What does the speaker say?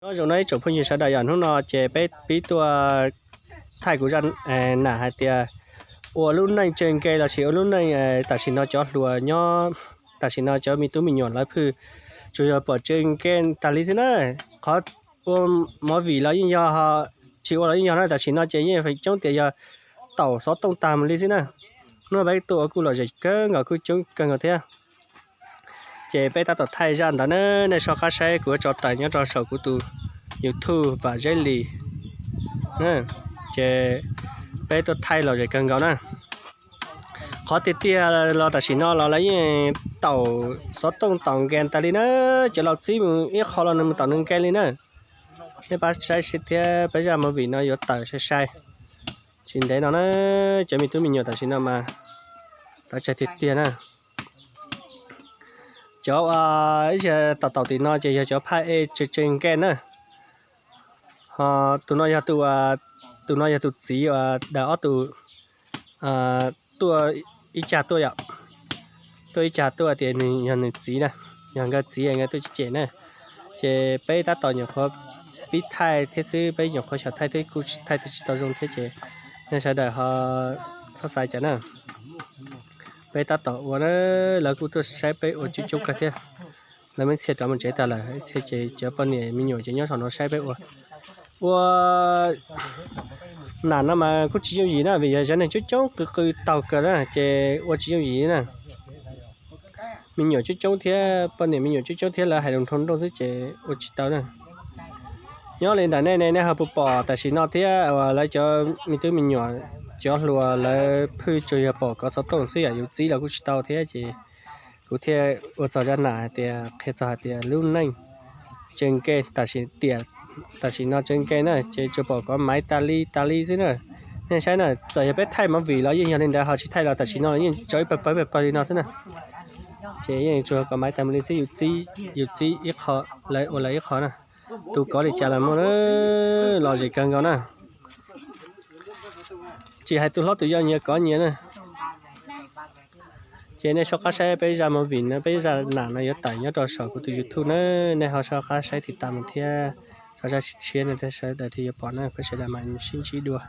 Nyob zoo no ib tsoom phooj ywg sawv daws, yog hnub no ces peb pib tuaj thaij kuv zaj nam hais tias ua lub neej tseem nkees los sis ua lub neej tam sim no cov hluas nyob, tam sim no cov me tub me nyuam lawv phwj tsuas yog pom tseem nkees tag li xwb na. Qhov ua movie los yeej yog, tsis ua los yeej yog na, tam sim no ces yeej feem coob tias yog taum xov tooj tag mus li xwb na. Hnub no peb tuaj ua kuj lom zem kawg nkaus, kuj coob kawg nkaus thiab. Ces peb tab tom thaij zaj ntawd na, nej soj qab saib kuv yuav tso tawm nyob rau saum kuv tus YouTube Vam Zeb Lis. Ces peb tuaj thaij lom zem kawg nkaus na. Qhov tiag tiag los tam sim no los lawv yeej taum xov tooj taum nkees tas li na. Cov laus txib mus ib qho los nws mus taum nws nkees li na. Nej pab saib thiab, peb zaj movie no yuav tawm sai sai. Tsis ntev no na, cov me tub me nyuam tam sim no mas tawv tsawg tiag tiag na. Cov ib yam taum taum tim no ces yog cov phaj ej tseem nkees na. Ho tus no yog tus, tus no yog tus txiv uas daws ob tug tuaj ib cag tuaj yom. Tuaj ib cag tuaj tias nws yog nws txiv na, yog nkawd txiv nkawd tuaj cem na. Ces peb tab tom nyuam qhuav pib thaij thiab xwb, peb nyuam qhuav xyaum thaij thiab kuj thaij tsis tau zoo thiab ces nej sawv daws ho txhob xav cas na. Peb tab tom ua na, lawv kuj tuaj saib peb ua coob coob kawg thiab. Lawv muaj ib txhia rov mus tsev tag lawm, ib txhia ces cov poj niam me nyuam ces nyob saum no saib peb ua. Ua nam no mas kuj tsis yooj yim na, vim yog cov neeg coob coob qw qw taug kawg na ces ua tsis yooj yim na. Me nyuam coob coob thiab, poj niam me nyuam coob coob thiab lawv hais lus nroo nroo xwb ces ua tsis tau na. Nyob li ntawm nej ne, nej ho puas pom tam sim no thiab uas lawv cov me tub me nyuam cov hluas lawv phwj tsuas yog pom kov xov tooj xwb, yam yus txib los kuj tsis tau thiab ces kuv thiaj ua txog zaj nam hais tias qhia txog hais tias lub neej tseem nkees, tam sim no tseem nkees na ces tsuas pom kov maiv tas li tas li xwb na. Nej saib na, txawm yog peb thaij movie los yeej yog li ntawd, ho tsis thaij los tam sim no los yeej tso ib pawg pawg pawg pawg li no xwb na. Ces yeej tsuas kov maiv tas li xwb, yus txib ib qho, lawv ua lawv ib qho na. Tus kov li cas los muaj, lom zem kawg nkaus na. Tsis hais tus hlob tus yau nyias kov nyias na. Ces nej soj qab saib peb zaj movie no, peb zaj nam no yuav tawm nyob rau saum kuv tus YouTube na, nej ho soj qab saib tiv tas mus thiab, tso zaj tshiab no thiab sawv daws thiaj yuav pom na, peb sawv daws mam sib ntsib dua.